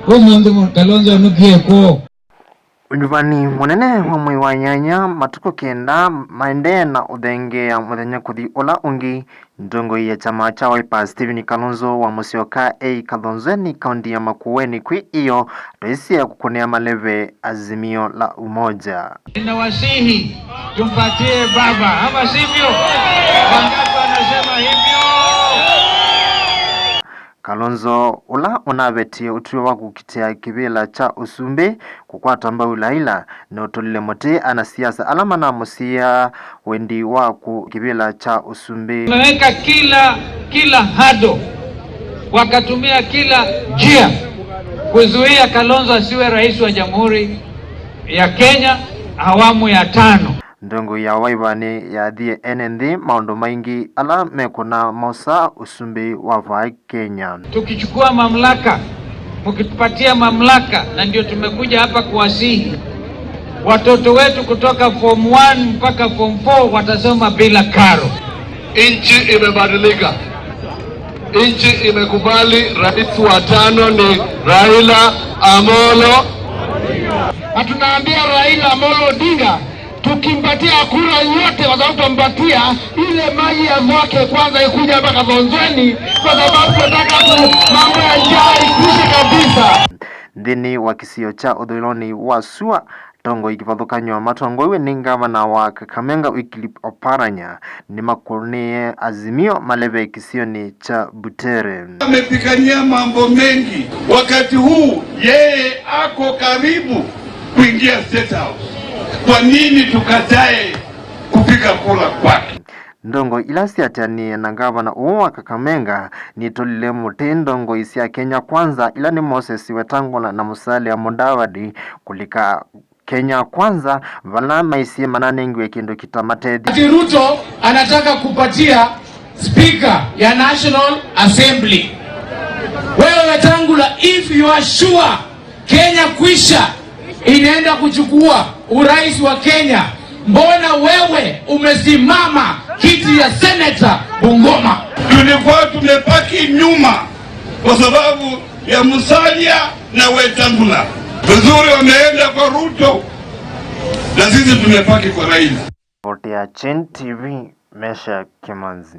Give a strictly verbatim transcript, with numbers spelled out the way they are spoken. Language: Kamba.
Ũmũnthĩ mũ-, Kalonzo nũkie kwoo. Ũnyuvani mũnene wa mwei wa nyanya, matukũ kenda maendee na ũthengeea mũthenya kũthi ũla ũngĩ, ndongoi ya kyama kya Wiper Stephen Kalonzo wa Musyoka ei Kathonzweni, kaunti ya Makueni kwĩ ĩyo, twaisye kũkũnĩa maleve Azimio la Umoja. Ninawasihi tumpatie baba, ama sivyo? Wangapi wanasema hivyo? Kalonzo, ũla ũnavetie ũtw'o wa kũkitĩa kĩvĩla kya ũsumbĩ kũkwata mbau Raila, nĩũtũlile mũtĩ anasiasa ala manamũsiĩĩa wendi wa kũ-, kĩvĩla kya ũsumbĩ. Tumeweka kila, kila hurdle, wakatumia kila njia kuzuia Kalonzo asiwe rais wa Jamhuri ya Kenya awamu ya tano. Ndongoi ya Wiper nĩyathie ene nthĩ maũndũ maingĩ ala mekũna mosa ũsumbĩ wa vaa Kenya. Tukichukua mamlaka, mkitupatia mamlaka, na ndio tumekuja hapa kuwasihi, watoto wetu kutoka form one mpaka form four watasoma bila karo. Nchi imebadilika. Nchi imekubali rais wa tano ni Raila Amolo. Na tunaambia Raila Amolo Odinga, tukimpatia kura yote, kwa sababu tutampatia ile maji ya Mwake Kwanza ikuja hapa Kathonzweni, kwa sababu tunataka tu mambo ya njaa ikwishe kabisa. Nthĩnĩ wa kĩsio kya ũthũĩlonĩ wa sua, tongoi kĩvathũkany'o matongoiwe nĩ ngavana wa Kakamega Wycliffe Oparanya nĩmakũnĩe Azimio maleve kĩsionĩ kya Butere. Amepigania mambo mengi. Wakati huu yeye ako karibu kuingia State House. Kwa nini tukatae kupiga kura kwake? Ndongoi ila syaatĩanĩe na ngavana ũũ wa Kakamega nitũlile mũtĩ ndongoi sya Kenya Kwanza, ila nĩ Moses Wetangula na Musalia Mudavadi, kũlika Kenya Kwanza, vala maisye mananengiwe kĩndũ kĩtamatethya. Ati Ruto anataka kupatia speaker ya National Assembly. Wewe Wetangula, if you are sure Kenya kwisha inaenda kuchukua urais wa Kenya, mbona wewe umesimama kiti ya senator Bungoma? Tulikuwa tumebaki nyuma kwa sababu ya Musalia na Wetangula. Vizuri, wameenda kwa Ruto na sisi tumebaki kwa Raila. Ripoti ya Chin T V, Mesha Kimanzi.